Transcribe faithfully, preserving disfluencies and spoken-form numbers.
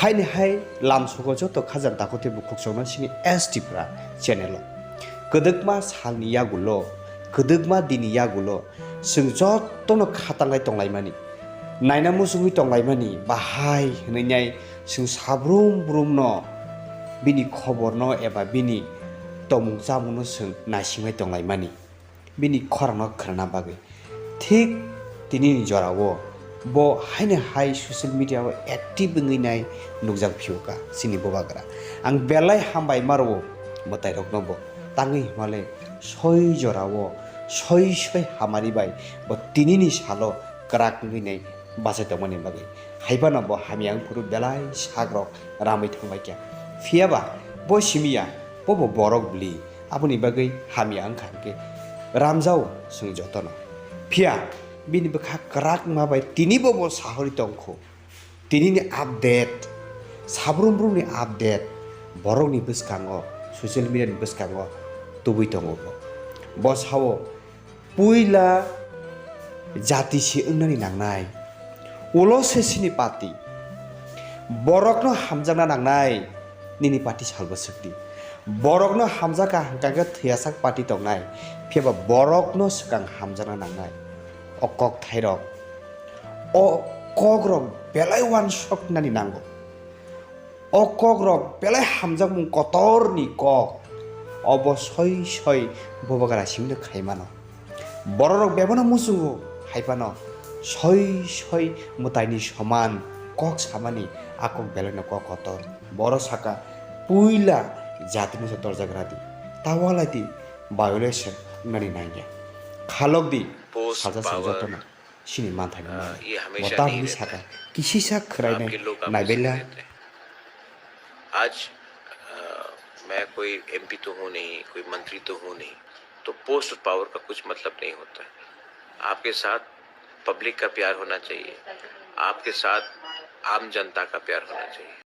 Haini hai lamsogo joto khajang takhuk tei bukhuk chokno sini S T Pra channel o. Kwdwkma salni yagulo, kwdwkma dini yagulo, chwng jotono khatanglai tonglaimani, naina muchungwi tonglaimani, bahai hwnwi nai chwng sabrum brumno bini khoborno eba bini tongmung chamungno chwng naisingwi tonglaimani. Bini khorangno khwnana bagwi. Thik tinini jorao bo haino hai social media o active wngwi nai nukjak phiyokha chini bubagra. Ang belai hambai ma rwo mwtairokno bo. Tangwi hwnmale soi jorao soi soi hamari bai bo tinini salo kwrak wngwi nai bachai tongmani bagwi. Haiphano bo hamya wngphuru belai sakrok ramwi thangbaikha. Phiyaba bo simiya, bo bo borok bwli, aboni bagwi hamya wngkha hwnkhe ramjao chwng jotono. Phiya bini bwkha kwrak wngma bai tinibo bo sahori tongkhu. Tinini update, sabrum brumni update borokni bwskango, social media ni bwskango tubui tongo bo. Bo sao, puila jati se wngnani nangnai. Ulo se sini party. Borokno hamjakna nangnai, nini party salbo swkdi. Borokno hamjakha hwnkha khe thwiyasak party tongnai. Phiyaba borokno swkang hamjakna nangnai. O kokthairok, o kokrok belai uansuknani nango. O kokrok belai hamjakmung kotorni kok. Obo soi soi bubagra simi no khaimano. Bororok bebano muchungo, haiphano soi soi mwtaini soman kok samani a kok belaino kok kotor. Boro saka, puila jatino se torjak radi. Ta walaidi violation wngnani nangya. Khalokdi, post salsa power, salsa jotono. Sini manthai uh, mano. Ye hamesha nahi rehta hai. Kisisa khwrainai, aapke log hamesha naibaila. Rehte hai. आज, uh, मैं कोई एमपी तो हूँ नहीं, कोई मंत्री तो हूँ नहीं, तो पोस्ट और पावर का कुछ मतलब नहीं होता है। आपके साथ पब्लिक का प्यार होना चाहिए, आपके साथ आम जनता का प्यार होना चाहिए।